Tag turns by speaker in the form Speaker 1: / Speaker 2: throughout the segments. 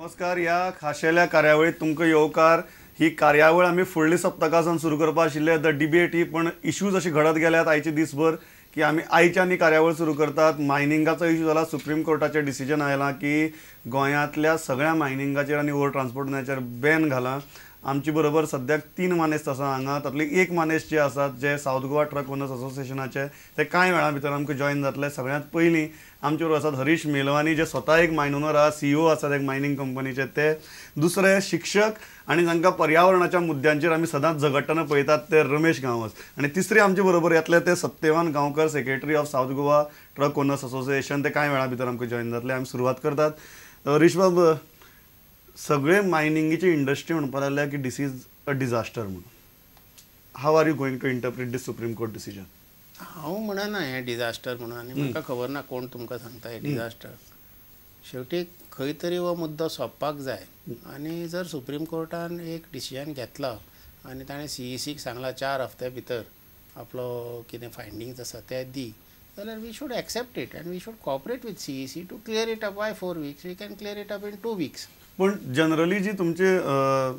Speaker 1: नमस्कार. ह्या खाशेल्या कार्यावळीत तुमकां येवकार. ही कार्यावळ आमी फुडल्या सप्तका सावन सुरू करपा आशिल्ले the debate ही, पण इश्यूज अशी घडत गेल्यात आयचे दिसभर की आमी आयच्यान ही कार्यावळ सुरू करतात. मायनिंगाचो इश्यू जाला, सुप्रीम कोर्टाचें डिसिजन आयलां की गोंयांतल्या सगळ्या मायनिंगाचेर आनी ओवर ट्रान्सपोर्टाचेर बॅन घालां. आमचे बरोबर सद्याक 3 मानेस्त आसा हांगा. तातले एक मानेस्त जे आसात जे सावथ गोवा ट्रक ओनर्स असोसिएशनाचे, ते कांय वेळा भितर आमकां जॉयन जातले. सगळ्यांत पयलीं आमचे बरोबर आसात हरीश मेलवानी, जे स्वता एक मायन ओनर आसा, सीईओ आसात एक मायनींग कंपनीचे. ते दुसरे शिक्षक आनी जांकां पर्यावरणाच्या मुद्द्यांचेर आमी सदांच झगडटना पळयतात ते रमेश गांवस, आनी तिसरे आमचे बरोबर येतले ते Satyavan Gaonkar, secretary of South Goa truck owners association. ते कांय वेळा भितर आमकां जॉयन जातले. आमी सुरवात करतात. हरीश बाब, सगळे मायनिंगेची इंडस्ट्री म्हणपाक लागल्या की this is a disaster म्हणून. How are you going to interpret this Supreme Court decision?
Speaker 2: हांव म्हणना हें डिझास्टर म्हणून, आनी म्हाका खबर ना कोण तुमकां सांगता हें डिझास्टर. शेवटी खंय तरी हो मुद्दो सोंपपाक जाय, आनी जर सुप्रीम कोर्टान एक डिसिजन घेतला आनी ताणें सीईसीक सांगलां 4 हफ्त्या भितर आपलो कितें फायंडींग्स आसा ते दी, जाल्यार we should accept it and we should cooperate with CEC to clear it up. Why 4 weeks? We can clear it up in 2 weeks.
Speaker 1: पण जनरली जी तुमचे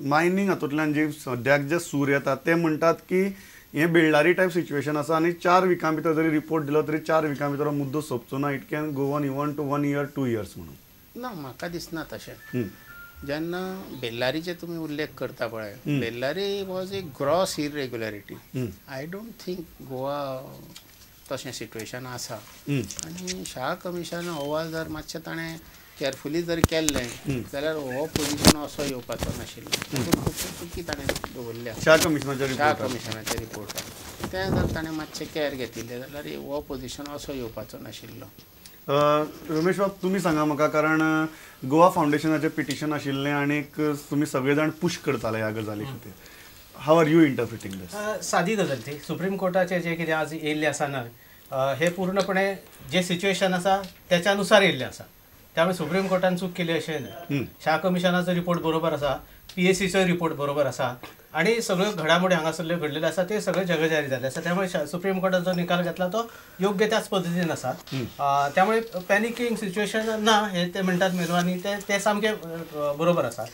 Speaker 1: मायनींग हातूंतल्यान जी सद्याक जे सूर येतात ते म्हणटात की हें बेल्लारी टायप सिच्युएशन आसा आनी 4 विकां भितर जरी रिपोर्ट दिलो तरी 4 विकां भितर मुद्दो सोंपचो ना. It can go on even to 1 year 2 years म्हणून.
Speaker 2: ना, म्हाका दिसना तशें. जेन्ना बेल्लारीचे तुमी उल्लेख करता पळय, Bellary was a gross irregularity. I don't think Goa तशें सिट्युएशन आसा. आनी शाह कमिशन अहवाल जर मातशें ताणें केअरफुली जर केल्लें जाल्यार हो पोजिशन असो येवपाचो नाशिल्लो. तातूंत खुबश्यो चुकी ताणें दवरल्या
Speaker 1: शाह
Speaker 2: कमिशनाच्या रिपोर्टार. तें जर ताणें मातशें केअर घेतिल्लें जाल्यार हो पोजिशन असो येवपाचो नाशिल्लो.
Speaker 1: रमेश बाब, तुमी सांगा म्हाका, कारण गोवा फावंडेशनाचें पिटिशन आशिल्लें आनी तुमी सगळे जाण पुश करताले ह्या गजाली खातीर. How are you interpreting this?
Speaker 3: सादी गजाल ती. सुप्रीम कोर्टाचें जें कितें आज येयल्लें आसा न्हय, हें पूर्णपणे जें सिच्युएशन आसा त्याच्या नुसार येयल्लें आसा. त्यामुळे सुप्रीम कोर्टान चूक केली अशें न्हय. शाह कमिशनाचो रिपोर्ट बरोबर आसा, पीएसीचो रिपोर्ट बरोबर आसा, आनी सगळ्यो घडामोडी हांगासरल्यो घडलेल्यो आसा ते सगळे जगजारी जाल्ले आसा. त्यामुळे सुप्रीम कोर्टाचो निकाल घेतला तो योग्य त्याच पद्दतीन आसा. त्यामुळे पॅनिकींग सिच्युएशन ना हे ते म्हणटात मेलवानी, ते सामकें बरोबर आसा.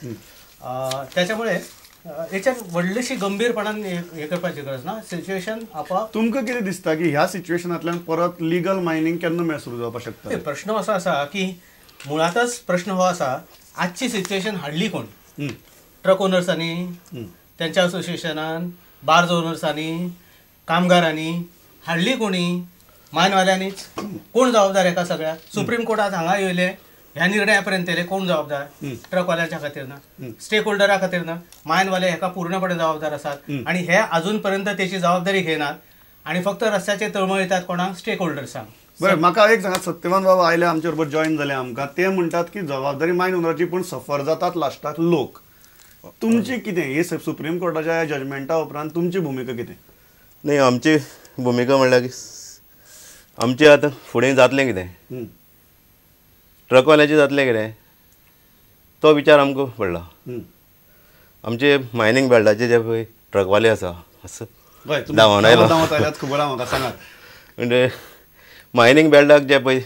Speaker 3: त्याच्यामुळे हेच्यार व्हडलीशी गंभीरपणान हे करपाची गरज ना. सिच्युएशन आपोआप.
Speaker 1: तुमकां कितें दिसता की ह्या सिच्युएशनांतल्यान परत लिगल मायनींग केन्ना मेळ सुरू जावपाक शकता?
Speaker 3: प्रश्न असो आसा की मुळातच प्रश्न हो आसा, आजची सिच्युएशन हाडली कोण? ट्रक ओनर्सांनी, त्यांच्या असोसिएशनान, बार्ज ओनर्सांनी, कामगारांनी हाडली कोणी? मायनवाल्यांनीच. कोण जबाबदार हेका सगळ्याक? सुप्रीम कोर्टात हांगा येयले, ह्या निर्णया पर्यंत येयले, कोण जबाबदार? ट्रकवाल्यांच्या खातीर ना, स्टेक होल्डरा खातीर ना, मायनवाले हेका पूर्णपणे जबाबदार आसात. आनी हे अजून पर्यंत तेची जबाबदारी घेनात आनी फक्त रस्त्याचे तळमळ येतात कोणाक? स्टेक होल्डर्सांक.
Speaker 1: बरें, म्हाका एक सांगा, सत्यवान बाबा आयले आमचे बरोबर जॉयन जाले आमकां, ते म्हणटात की जबाबदारी मायन ओनराची, पूण सफर जातात लास्टाक लोक. तुमची कितें हे सुप्रीम कोर्टाच्या जजमेंटा उपरांत तुमची भुमिका कितें?
Speaker 4: न्ही, आमची भुमिका म्हणल्यार आमचें आतां फुडें जातलें कितें, ट्रकवाल्याचें जातलें कितें, तो विचार आमकां पडला. आमचे मायनींग बेल्टाचे जे पळय ट्रकवाले आसा, धांवन आयलो
Speaker 1: खबर आहा म्हाका, सांगात.
Speaker 4: म्हणजे मायनींग बेल्टाक जे पळय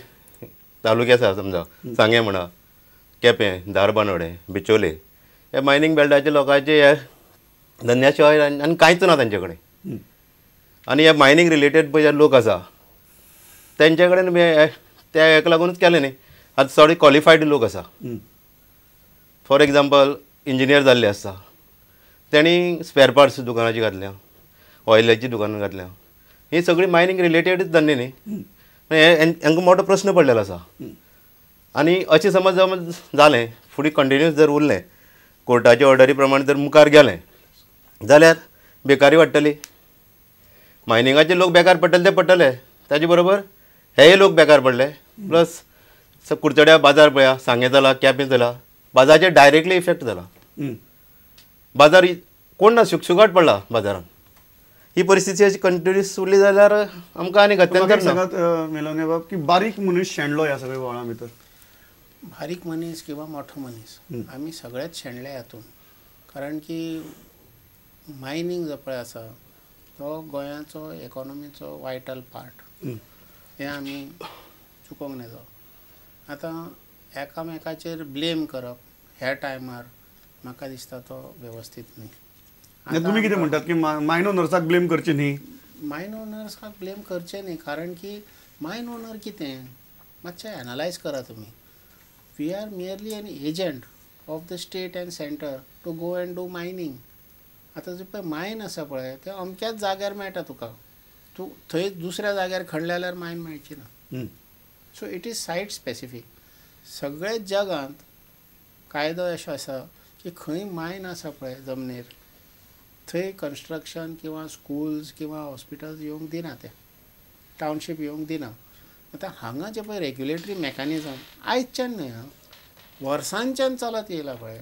Speaker 4: तालुके आसा, समजा सांगें म्हणा, केपें, धारबांदोडें, बिचोले, हे मायनींग बेल्टाचे लोकांचे हे धंद्या शिवाय आनी कांयच ना तांचे कडेन. आनी हे मायनींग रिलेटेड पळय जे लोक आसा तेंचे कडेन त्या हेका लागूनच केलें न्ही. आतां चड क्वॉलिफायड लोक आसा, फॉर एग्जाम्पल इंजिनियर जाल्ले आसता, तेणी स्पेर पार्ट्स दुकानाची घातल्या, ऑयलाची दुकानां घातल्या, ही सगळी मायनींग रिलेटेडच धंदे न्ही. हांकां मोठो प्रश्न पडलेलो आसा. आनी अशें समज जालें फुडें कंटिन्यूस जर उरलें, कोर्टाच्या ऑर्डरी प्रमाणे जर मुखार गेलें जाल्यार बेकारी वाडटली, मायनिंगाचे लोक बेकार पडटले ते पडटले, ताजे बरोबर हेय लोक बेकार पडले. प्लस कुडचड्या बाजार पळया, सांगें जाला, केपें जाला, बाजाराचेर डायरेक्टली इफेक्ट जाला. बाजार कोण ना, शुकशुकाट पडला बाजारान. ही परिस्थिती अशी कंटिन्यूस उरली जाल्यार आमकां आनी गत्यंतर ना.
Speaker 1: सांगात मेलवणे बाब की बारीक मनीस शेणलो ह्या सगळ्या बोवाळा भितर?
Speaker 2: बारीक मनीस किंवा मोठो मनीस आमी सगळेच शेणले हातूंत, कारण की मायनींग जो पळय आसा तो गोंयाचो इकॉनॉमीचो वायटल पार्ट, हें आमी चुकोवंक नजो. आतां एकामेकाचेर ब्लेम करप ह्या टायमार म्हाका दिसता तो वेवस्थीत न्ही.
Speaker 1: तुमी कितें म्हणटात की मायन ओनर्साक ब्लेम करचे न्ही?
Speaker 2: मायन ओनर्साक ब्लेम करचे न्ही, कारण की मायन ओनर कितें मातशें एनालायज करा तुमी. We are merely an agent of the state and centre to go and do mining. आतां जे पळय मायन आसा पळय तें अमक्याच जाग्यार मेळटा तुका, तूं थंय दुसऱ्या जाग्यार खणले जाल्यार मायन मेळची ना. So it is site specific. सगळे जगांत कायदो अशो आसा की खंय मायन आसा पळय जमनीर थंय कन्स्ट्रक्शन किंवा स्कूल्स किंवा हॉस्पिटल्स येवंक दिना, ते टावनशीप येवंक दिना. आतां हांगा जे पळय रेग्युलेटरी मॅकॅनिजम आयच्यान न्हय आं, वर्सांच्यान चलत येयला पळय,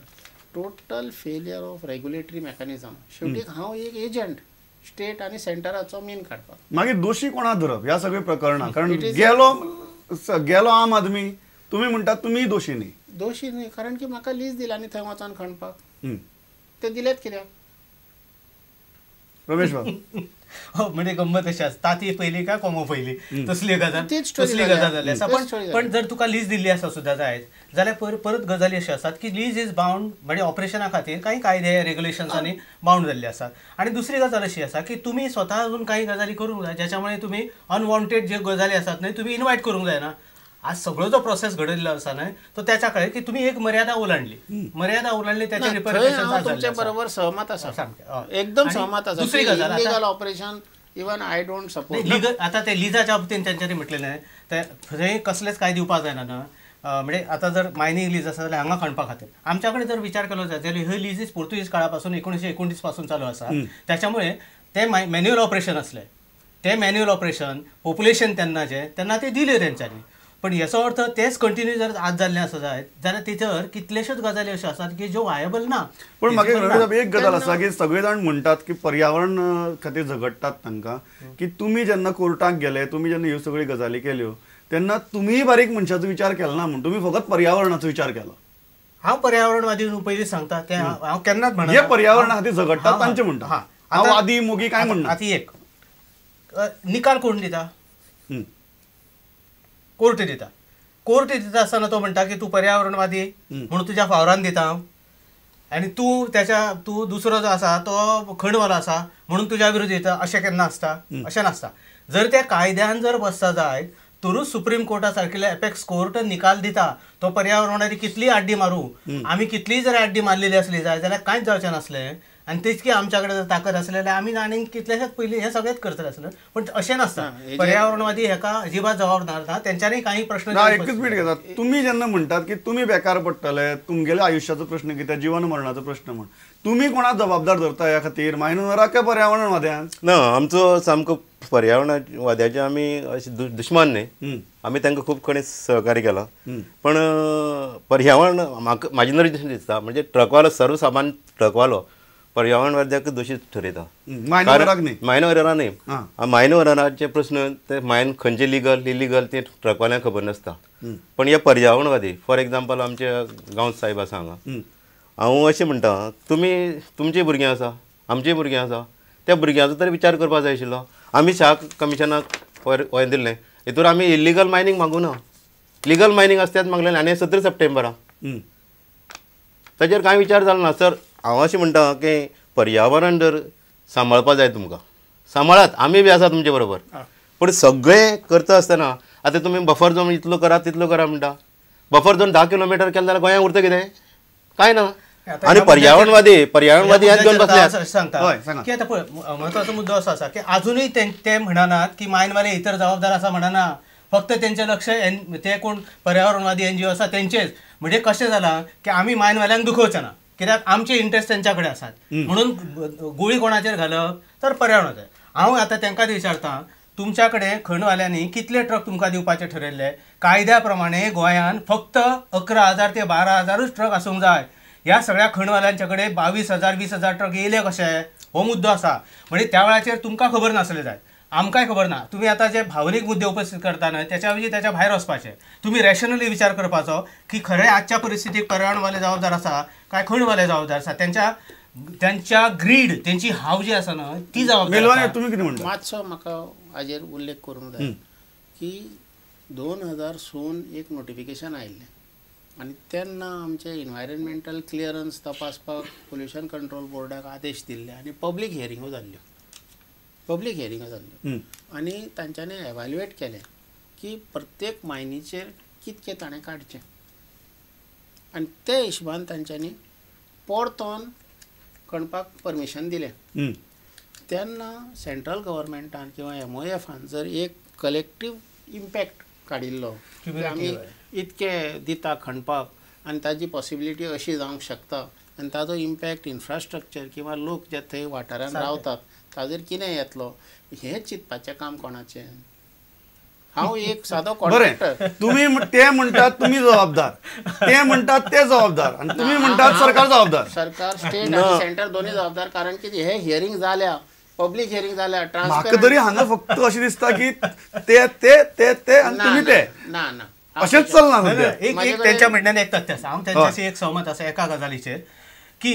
Speaker 2: total failure of regulatory mechanism. शेवटी हांव एक एजंट स्टेट आनी सेंटराचो मेन काडपाक.
Speaker 1: मागीर दोशी कोणा धरप ह्या सगळ्या प्रकरणाक? कारण गेलो गेलो आम आदमी, तुमी म्हणटात तुमी दोशी न्ही.
Speaker 2: दोशी न्ही कारण की म्हाका लीज दिला आनी थंय वचोन खणपाक, ते दिलेत कित्याक?
Speaker 1: रमेश बाब,
Speaker 3: हो म्हणजे गंमत अशी आसा, ताती पयली काय कोंबो पयली तसली गजाल, तसली गजाल जाल्ली आसा. पण जर तुका लीज दिल्ली आसा सुद्दां जायत जाल्यार परत गजाली अश्यो आसात की लीज is bound, म्हणजे ऑपरेशना खातीर कांय कायदे रेग्युलेशन्सांनी बाउंड जाल्ले आसात. आनी दुसरी गजाल अशी आसा की तुमी स्वता अजून कांय गजाली करूंक जाय ज्याच्यामुळे तुमी अनवॉन्टेड जे गजाली आसात न्हय तुमी इनवायट करूंक जायना. आज सगळो जो प्रोसेस घडयल्लो आसा न्हय तो त्याच्या कडेन की तुमी एक मर्यादा ओलांडली, मर्यादा ओलांडली त्याचे रिपरकशन.
Speaker 2: तुमच्या बरोबर सहमत आसा, एकदम सहमत आसा.
Speaker 3: दुसरी गजाल
Speaker 2: illegal operation even I don't support.
Speaker 3: Legal आता ते लिजाच्या बाबतीन तेंच्यांनी म्हटलेलें ते थंय कसलेच काय दिवपाक जायना न्हय. म्हणजे आतां जर मायनींग लीज आसा जाल्यार हांगा खणपा खातीर आमच्या कडेन जर विचार केलो जायत जाल्यार ह्यो लिजीस पुर्तुगीज काळा पासून 1929 पासून चालू आसा. त्याच्यामुळे ते मॅन्युअल ऑपरेशन आसलें, ते मॅन्युअल ऑपरेशन पॉप्युलेशन तेन्ना जे तेन्ना ते दिले तेंच्यांनी. पण याचो अर्थ तेच कंटिन्यू जर आज जाल्लें आसा जायत जाल्यार तिचेर कितलेश्योच गजाली अश्यो आसात की ज्यो वायबल ना.
Speaker 1: पण म्हाका एक गजाल आसा की सगळे जाण म्हणटात की पर्यावरण खातीर झगडटात तांकां, की तुमी जेन्ना कोर्टाक गेले, तुमी जेन्ना ह्यो सगळ्यो गजाली केल्यो तेन्ना तुमीय बारीक मनशाचो विचार केलो ना, म्हूण तुमी फकत पर्यावरणाचो विचार केलो.
Speaker 3: हांव पर्यावरणवादी पयलीं सांगता तें हांव केन्नाच म्हणना.
Speaker 1: जे पर्यावरणा खातीर झगडटात तांचें म्हणटा हांव, वादी मोगी काय म्हणना.
Speaker 3: आतां एक निकाल कोण दिता? कोर्ट दिता. कोर्ट दिता आसतना तो म्हणटा की तूं पर्यावरणवादी म्हणून तुज्या फावरान दिता हांव, आनी तूं त्याच्या तूं दुसरो जो आसा तो खणवालो आसा म्हणून तुज्या विरुद्ध दिता, अशें केन्ना आसता? अशें नासता. जर त्या कायद्यान जर बसता जायत तरूच सुप्रीम कोर्टा सारकिल्ले एपेक्स कोर्ट निकाल दिता. तो पर्यावरणाची कितलीय आड्डी मारूं, आमी कितलीय जर आड्डी मारलेली आसली जाय जाल्यार कांयच जावचें नासलें. आनी तितकी आमच्या कडेन जर ताकद आसली जाल्यार आमी आनीक कितलेशेच पयलीं हें सगळेंच करतले आसले. पण अशें नासता, पर्यावरणवादी हेका अजिबात जबाबदार ना, तेंच्यांनी काही प्रश्न.
Speaker 1: एकच मिनिट घेता, तुमी जेन्ना म्हणटात की तुमी बेकार पडटले, तुमगेल्या आयुश्याचो प्रश्न कितें, जिवन मरणाचो प्रश्न म्हण, तुमी कोणाक जबाबदार धरता ह्या खातीर, मायनराक काय पर्यावरणवाद्यांक?
Speaker 4: ना, आमचो सामको पर्यावरणवाद्याचे आमी अशे दुश्मन न्ही, आमी तांकां खूब कडेन सहकार्य केलां. पण पर्यावरण म्हाका म्हाजे नदरेन दिसता म्हणजे ट्रकवालो, सर्वसामान्य ट्रकवालो पर्यावरणवाद्याक दोशी ठरयता, मायनराक न्ही. मायनराचे प्रश्न ते मायन खंयचे लिगल इलिगल ते ट्रकवाल्यांक खबर नासता. पण हे पर्यावरणवादी फॉर एग्जाम्पल आमचे गांव साहेब आसा हांगा, हांव अशें म्हणटा तुमी तुमचीं भुरगीं आसा, आमचीं भुरगीं आसा, त्या भुरग्यांचो तरी विचार करपाक जाय आशिल्लो. आमी शाह कमिशनाक हें दिल्लें, हितूर आमी इलिगल मायनींग मागूं ना, लिगल मायनींग आसा तेंच मागलेलें. आनी 17 सप्टेंबराक ताजेर कांय विचार जालो ना. सर हांव अशें म्हणटा की पर्यावरण जर सांबाळपा जाय तुमकां, सांबाळात, आमी बी आसा तुमचे बरोबर. पूण सगळें करता आसतना आतां तुमी बफर झोन इतलो करा तितलो करा म्हणटा, बफर झोन 10 किलोमिटर केलें जाल्यार गोंयांत उरता कितें? कांय ना. आनी पर्यावरणवादी पर्यावरणवादी हेच घेवन बसले.
Speaker 3: सांगता की आतां पळय म्हत्वाचो मुद्दो असो आसा की आजुनूय ते म्हणनात की मायनवाले इतर जबाबदार आसा म्हणना, फक्त तेंचें लक्ष ते कोण पर्यावरणवादी एनजीओ आसा तेंचेच. म्हणजे कशें जालां की आमी मायनवाल्यांक दुखोवचे ना कित्याक आमचे इंट्रस्ट तेंच्या कडेन आसात, म्हणून गुळी कोणाचेर घालप तर पर्यावरणाचेर. हांव आतां तेंकां विचारता, तुमच्या कडेन खणवाल्यांनी कितले ट्रक तुमकां दिवपाचे ठरयल्ले? कायद्या प्रमाणे गोंयांत फक्त 11,000 ते 12,000 ट्रक आसूंक जाय. ह्या सगळ्या खणवाल्यांच्या कडेन 22,000 20,000 ट्रक येयले कशे? हो मुद्दो आसा. म्हणजे त्या वेळाचेर तुमकां खबर नासलें जायत, आमकांय खबर ना. तुमी आतां जे भावनीक मुद्दे उपस्थित करता न्हय त्याच्या ऐवजी त्याच्या भायर वचपाचें, तुमी रॅशनली विचार करपाचो की खरें आजच्या परिस्थितीक पर्यावरणवाले जबाबदार आसा काय खणवाले जबाबदार आसा. त्यांच्या ग्रीड, तेंची हाव जी आसा न्हय ती जबाबदार.
Speaker 1: तुमी कितें म्हणटा?
Speaker 2: मातसो म्हाका हाजेर उल्लेख करूंक जाय की 2000 सून एक नोटिफिकेशन आयिल्लें आनी तेन्ना आमचे इन्वायरमेंटल क्लियरन्स तपासपाक पोल्युशन कंट्रोल बोर्डाक आदेश दिल्ले आनी पब्लीक हियरिंगो जाल्ल्यो, पब्लीक हियरिंगो जाल्ल्यो आनी तांच्यांनी एवाल्युएट केलें की प्रत्येक मायनीचेर कितकें ताणें काडचें आनी ते हिशोबान तांच्यांनी परतोन खणपाक परमिशन दिलें. तेन्ना सेंट्रल गव्हर्मेंटान किंवा MOFान जर एक कलेक्टीव इम्पॅक्ट काडिल्लो की आमी इतके दिता खणपाक आनी ताजी पॉसिबिलिटी अशी जावंक शकता आनी ताजो इम्पॅक्ट इन्फ्रास्ट्रक्चर किंवा लोक जे थंय वाठारांत रावतात ताजेर कितें येतलो हें चिंतपाचें काम कोणाचें? हांव एक सादो कॉन्ट्रॅक्टर.
Speaker 1: तुम्ही ते म्हणटात तुम्ही जबाबदार, ते म्हणटात ते जबाबदार आनी तुम्ही म्हणटात सरकार जबाबदार.
Speaker 2: सरकार, स्टेट आनी सेंटर दोन्ही जबाबदार, कारण की हे हियरिंग जाल्या, पब्लीक हियरिंग जाल्या.
Speaker 1: म्हाका तरी हांगा फक्त अशें दिसता की ते ते ते ते आनी तुम्ही ते
Speaker 2: ना ना
Speaker 1: अशेंच चलना.
Speaker 3: एक एक त्यांच्या म्हणण्यान एक तथ्य आसा, हांव त्यांच्याशी एक सहमत आसा एका गजालीचेर की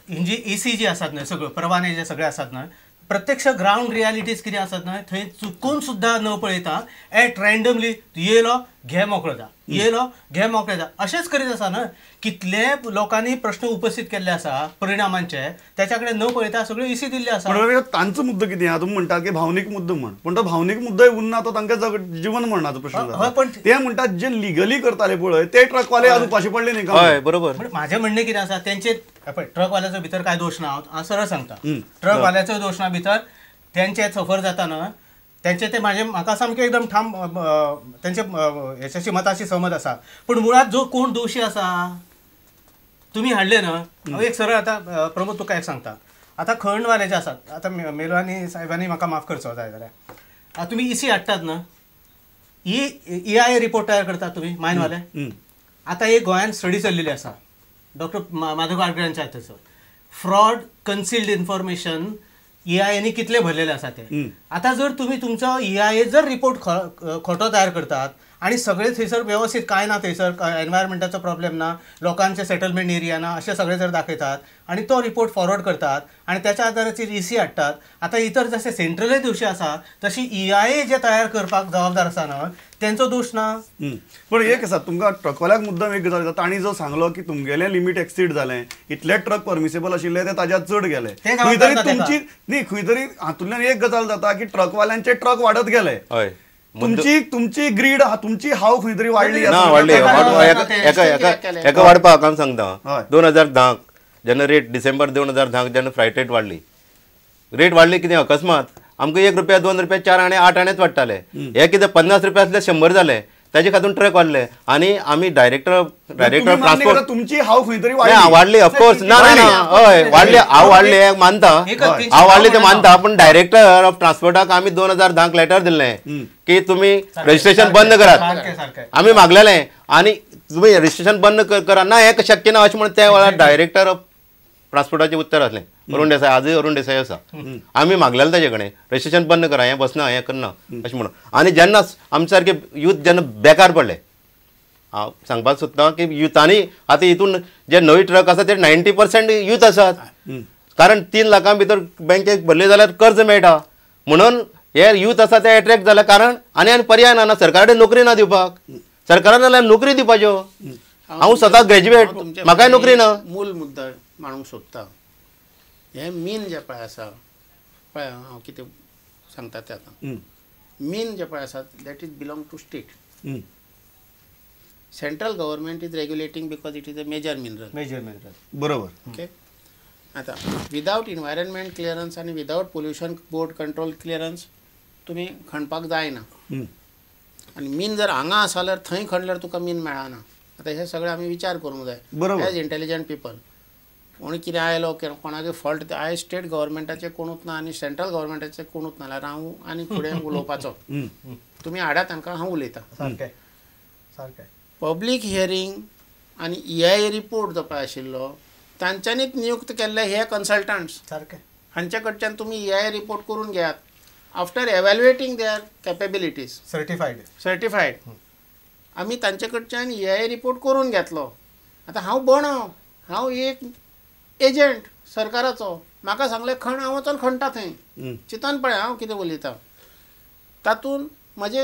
Speaker 3: जी EC जी आसात न्हय, सगळ्यो परवाने जे सगळे आसात न्हय, प्रत्यक्ष ग्रावंड रियालिटीज कितें आसात न्हय थंय चुकून सुद्दां न पळयता एट रँडमली येयलो घे मोकळो जा, येयलो घे मोकळे जा अशेंच करीत आसा न्हय. कितले लोकांनी प्रश्न उपस्थित केल्ले आसा परिणामांचे, त्याच्या कडेन न पळयता सगळ्यो इसी दिल्ले आसा.
Speaker 1: तांचो मुद्दो कितें आहा, तुमी म्हणटा की भावनीक मुद्दो म्हण, पूण तो भावनीक मुद्दोय उरना, तो तांकां जीवन मरणाचो प्रश्न जाता. पण ते म्हणटात जे लिगली करताले पळय ते ट्रकवाले आज उपाशी पडले न्ही.
Speaker 4: हय बरोबर.
Speaker 3: म्हाजें म्हणणें कितें आसा, तेंचे ट्रकवाल्याचो भितर कांय दोश ना, हांव सरळ सांगता, ट्रकवाल्याचो दोश ना भितर, तेंचे सफर जाता न्हय तेंचे ते म्हाजे म्हाका सामकें एकदम ठाम तेंचे हेच्याशी मताशी सहमत आसा. पूण मुळांत जो कोण दोशी आसा तुमी हाडले न्हय. हांव एक सरळ आतां प्रमोद तुका एक सांगता, आतां खणवाले जे आसात, आतां मेलो आनी साहेबांनी म्हाका माफ करचो जाय जाल्यार, तुमी EC हाडटात न्हय, EIA report तयार करतात तुमी मायनवाले. आतां एक गोंयांत स्टडी चल्लेली आसा डॉक्टर माधव गाडगिळांच्या हाताचो, फ्रॉड कन्सिल्ड इन्फॉर्मेशन EIA कितले भरलेले आसा ते. आतां जर तुमी तुमचो EIA जर रिपोर्ट खोटो तयार करतात आनी सगळे थंयसर वेवस्थीत कांय ना, थंयसर एनवायरमेंटाचो प्रॉब्लेम ना, लोकांचे सेटलमेंट एरिया ना, अशें सगळें जर दाखयतात आनी तो रिपोर्ट फॉरवर्ड करतात आनी त्याच्या आदाराचेर EC हाडटात. आतां इतर जशें सेंट्रलय दोशी आसा तशी EIA जे तयार करपाक जबाबदार आसा न्हय तेंचो दोश ना.
Speaker 1: पण एक आसा, तुमकां ट्रकवाल्याक मुद्दम एक गजाल, तांणी जो सांगलो की तुमगेलें लिमीट एक्सीड जालें, इतले ट्रक परमिसेबल आशिल्ले ते ताज्या चड गेले, खंय तरी तुमची न्ही, खंय तरी हातूंतल्यान एक गजाल जाता की ट्रकवाल्यांचे ट्रक वाडत गेले, तुमची तुमची ग्रीड, तुमची हाव खंय तरी वाडली
Speaker 4: ना, वाडली. एका वाडपाक हांव सांगता, 2010 जेन्ना रेट, डिसेंबर 2010 जेन्ना फ्रायट रेट वाडली, रेट वाडली कितें अकस्मात आमकां 1 रुपया 2 रुपया 4 आणे 8 आणेच वाडटाले, हे कितें 50 रुपया आसले 100 जाले, ताजे खातीर ट्रक वाडले आनी आमी डायरेक्टर ट्रान्सपोर्ट
Speaker 1: तुमची हाव खंय तरी
Speaker 4: वाडली. ऑफकोर्स ना ना हय वाडली, हांव वाडली मानता, हांव वाडली ते मानता, पूण डायरेक्टर ऑफ ट्रान्सपोर्टाक आमी 2010 लेटर दिल्लें की तुमी रजिस्ट्रेशन बंद करात, आमी मागलेलें आनी तुमी रजिस्ट्रेशन बंद करा ना, हें शक्य ना अशें म्हणून त्या वेळार डायरेक्टर ऑफ ट्रान्सपोर्टाचें उत्तर आसलें अरुण देसाय, आजूय अरुण देसाय आसा. आमी मागलेलें ताजे कडेन रजिस्ट्रेशन बंद करा, हें बसना, हें करना अशें म्हणून. आनी जेन्ना आमचे सारके यूथ जेन्ना बेकार पडले, हांव सांगपाक सोदता की युथांनी आतां हितून जे नवी ट्रक आसा ते 90% यूथ आसात, कारण 3 लाखां भितर बँकेक भरले जाल्यार कर्ज मेळटा, म्हणून हे यूथ आसा ते एट्रेक्ट जाले, कारण आनी आनी पर्याय ना, सरकारा कडेन नोकरी ना दिवपाक, सरकारान जाल्यार नोकरी दिवपाच्यो. हांव स्वता ग्रॅज्युएट, म्हाकाय नोकरी ना.
Speaker 2: मूल मुद्दो मांडूंक सोदता, हे मीन जे पळय आसा, पळय हांव कितें सांगता तें आतां, मीन जे पळय आसा that is belong to state. Central government is regulating because it is a major mineral.
Speaker 3: Major mineral
Speaker 1: बरोबर.
Speaker 2: ओके, आतां विदावट इन्वायरमेंट क्लियरन्स आनी without pollution board control clearance तुमी खणपाक जायना, आनी मीन जर हांगा आसा जाल्यार थंय खणल्यार तुका मीन मेळना. आतां हे सगळें आमी विचार करूंक जाय एज इंटेलिजंट पिपल. कोण कितें आयलो कोणागे फॉल्ट, आयज स्टेट गव्हर्मेंटाचें कोणूच ना आनी सेंट्रल गव्हर्मेंटाचें कोणूच ना, जाल्यार हांव आनी फुडें उलोवपाचो, तुमी हाडात तांकां, हांव उलयतां.
Speaker 3: सारकें सारकें.
Speaker 2: पब्लीक हियरींग आनी EIA report जो पळय आशिल्लो तांच्यांनीच नियुक्त केल्ले हे कन्सल्टंट्स,
Speaker 3: सारकें,
Speaker 2: हांचे कडच्यान तुमी EIA report करून घेयात after evaluating their capabilities,
Speaker 3: certified
Speaker 2: certified. आमी तांचे कडच्यान EIA report करून घेतलो. आतां हांव बोणो, हांव एक एजंट सरकाराचो, म्हाका सांगलें खण, हांव वचोन खणटा थंय, चिंतन पळय हांव कितें उलयता तातूंत म्हजें